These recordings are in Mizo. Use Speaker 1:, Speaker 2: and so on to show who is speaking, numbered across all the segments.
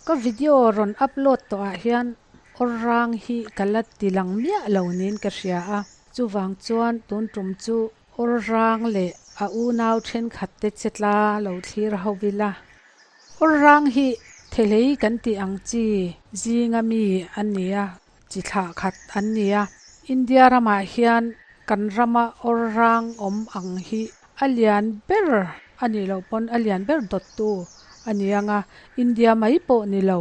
Speaker 1: Ka video rawn upload tawhah hian awr rang hi ka la ti lang miah lo niin ka hria a, chuvang chuan tun tum chu awr rang leh a unau thenkhat te che tla lo thlir ho ila. Awr rang hi thelei kan tih ang chi zinga mi a ni a, chi thlah khat an ni a. India ramah hian kan rama awr rang awm ang hi a lian ber a nih loh pawn a lian ber dawttu a ni ang a, India mai pawh ni lo,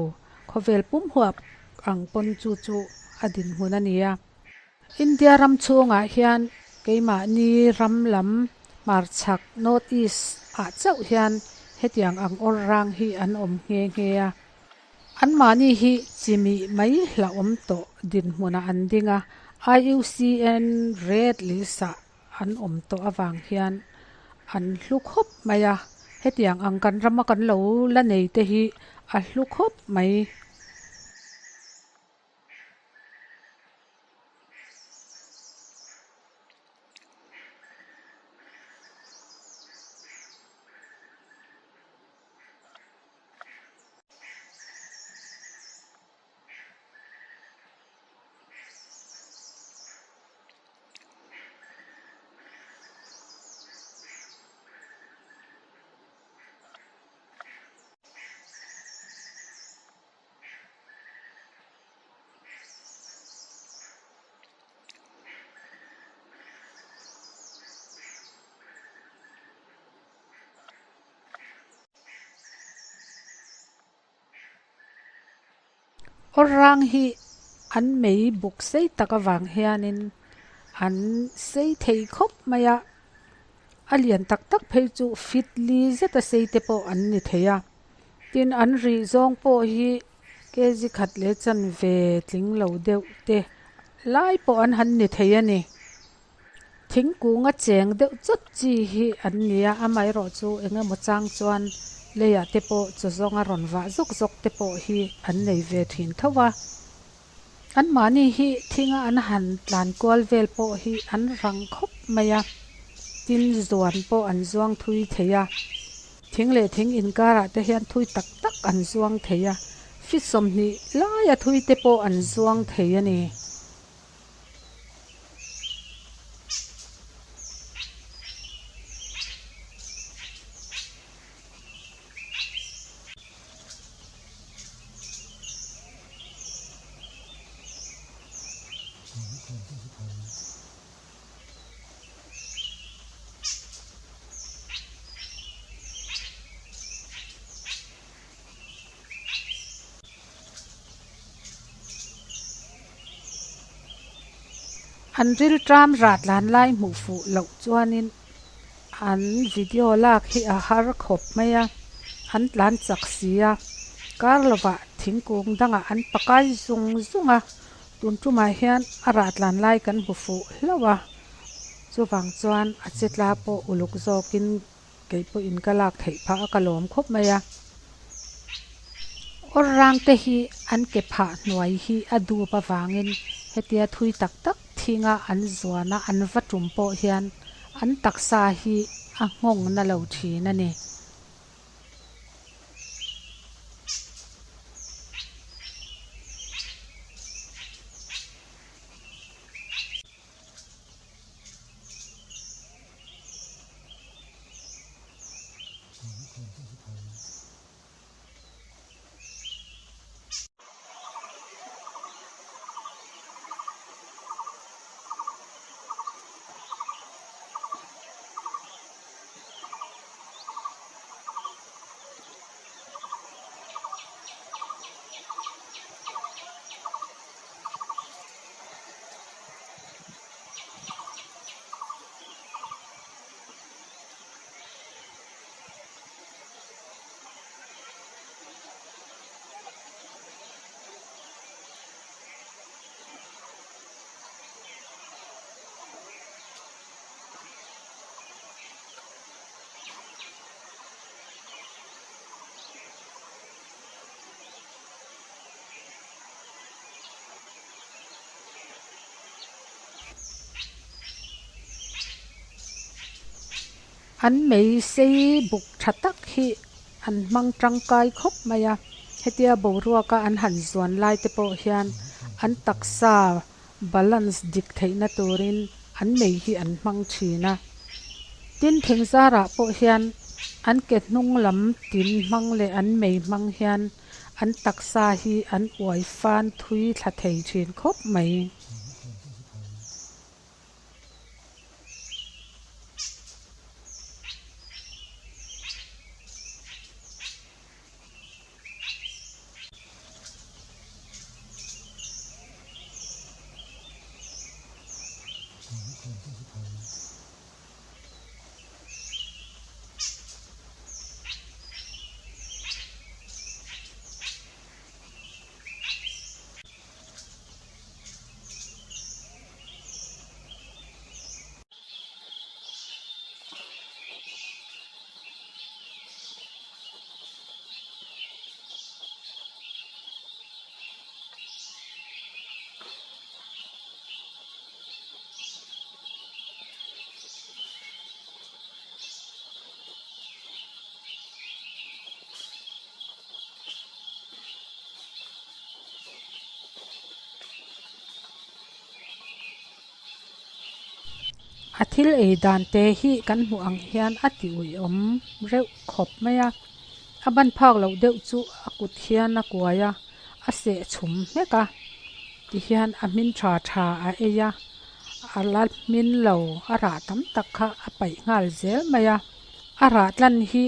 Speaker 1: khawvel pum huap ang pawn chu chu a dinhmun a ni a. India ram chhungah hian keimahni ram lam hmarchhak, North East, ah chauh hian hetiang ang awr rang hi an awm nghe nghe a. Anmahni hi chimih mai hlauhawm tawh dinhmunah an ding a, IUCN Red List-ah an awm tawh avang hian an hlu khawp mai a, hetiang ang kan rama kan lo la nei te hi a hlu khawp mai. Awr rang hi an mei buk sei tak avang hianin an sei thei khawp mai a, a lian tak tak phei chu fit li zeta sei te pawh an ni thei a, tin an rih zawng pawh hi kg khat leh chanve tling lo deuh te lai pawh an han ni thei a ni. Thingkung a cheng deuh chawt chi hi an ni a, amaherawh chu eng emaw chang chuan leiah te pawh chaw zawnga rawn vah zawk zawk te pawh hi an nei ve thin tho a. Anmahni hi thinga an han tlan kual vel pawh hi an rang khawp mai a, tin zuan pawh an zuang thui thei a, thing leh thing inkarah te hian thui tak tak an zuang thei a, feet 20 laia thui te pawh an zuang thei a ni. An rilṭam rat lan lai hmuh fuh loh chuanin an video lak hi a har khawp mai a, an tlan chak si a, kar lovah thingkung dangah an pakai zung zung a, tun tumah hian a rah tlan lai kan hmu fuh hlauh a, chuvang chuan a che tla pawh uluk zawkin Kei pawhin ka lak theih phah a ka lawm khawp mai a. Awr rang te hi an ke phah hnuai hi a dup avangin hetia thui tak tak thinga an zuana an va tum pawh hian an taksa hi a nghawng na lo thin a ni. An mei sei buk tha tak hi an hmang tangkai khawp mai a. Hetia boruaka an han zuan lai te pawh hian an taksa balance dik theihna turin an mei hi an hmang thin a. Tin, thing zarah pawh hian an ke hnung lam tin hmang leh an mei hmang hian an taksa hi an uai fan thui thla thei thin khawp mai. A thil ei dan te hi kan hmuh ang hian a ti uiawm reuh khawp mai a, a ban phak loh deuh chu a kut hian a kuai a, a seh chhum hmek a, tihian a hmin tha tha a ei a, a la hmin lo a rah tam tak kha a paih nghal zel mai a, a rah tlan hi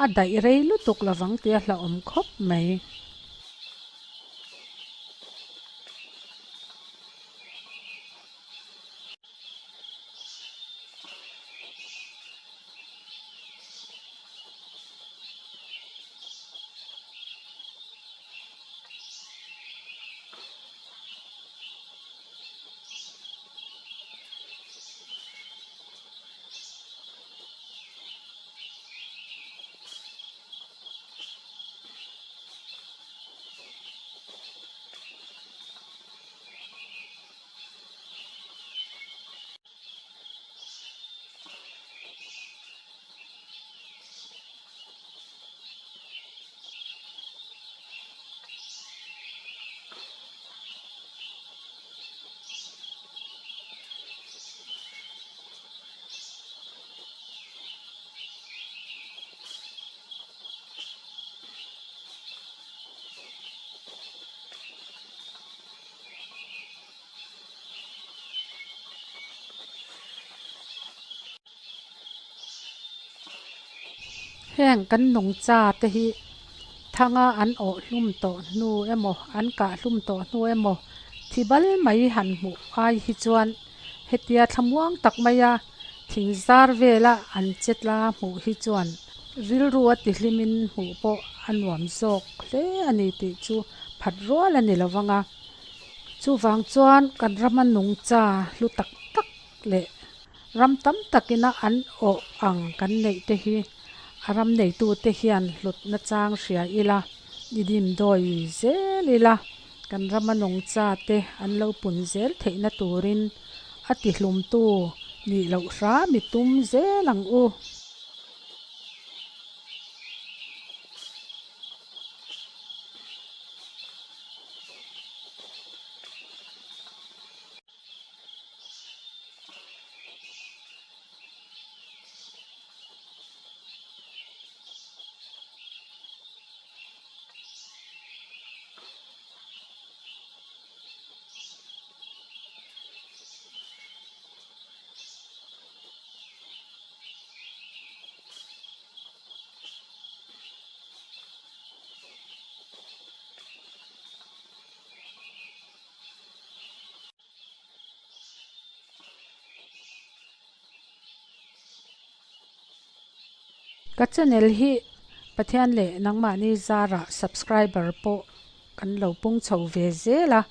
Speaker 1: a daih rei lutuk lovang tih a hlauhawm khawp mai. Heng kan nungcha te hi thanga an awh hlum tawh hnu emaw an kah hlum tawh hnu emaw thi bal mai han hmuh ai hi chuan hetia thlamuang tak maia thing zar vela an che tla hmuh hi chuan rilru a ti hlimin hmuh pawh a nuam zawk hle a ni tih chu phat rual a ni lovang a. Chuvang chuan kan rama nungcha hlu tak tak leh ram tam takina an awh ang kan neih te hi a ram neitute hian hlutna chang hria ila, i dimdawi zel ila, kan rama nungcha te an lo pun zel theihna turin a tihlumtu nih loh hram i tum zel ang u. Ka channel hi Pathian leh nangmahni zarah subscriber pawh kan lo pung chho ve zel a,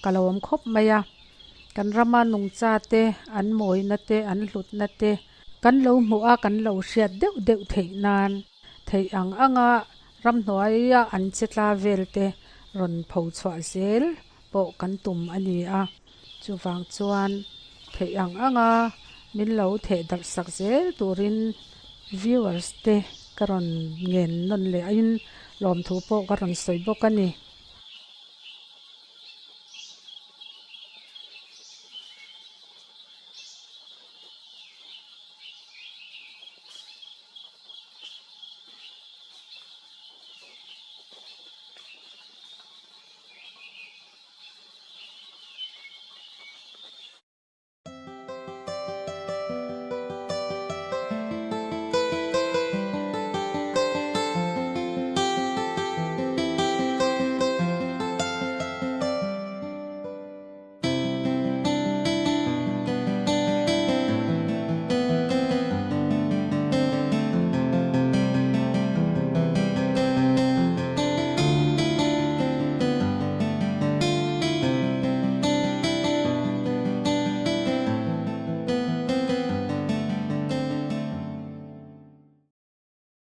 Speaker 1: ka lo awm khawp mai a. Kan rama nungcha te, an mawina te, an hlutna te kan lo hmuh a, kan lo hriat deuh deuh theih nan theih ang anga ramhnuaia an che tla vel te rawn pho chhuah zel pawh kan tum a ni a. Chuvang chuan theih ang anga min lo theh darh sak zel turin viewers te ka rawn ngen nawn leh in Lawmthu pawh ka rawn sawi bawk a ni.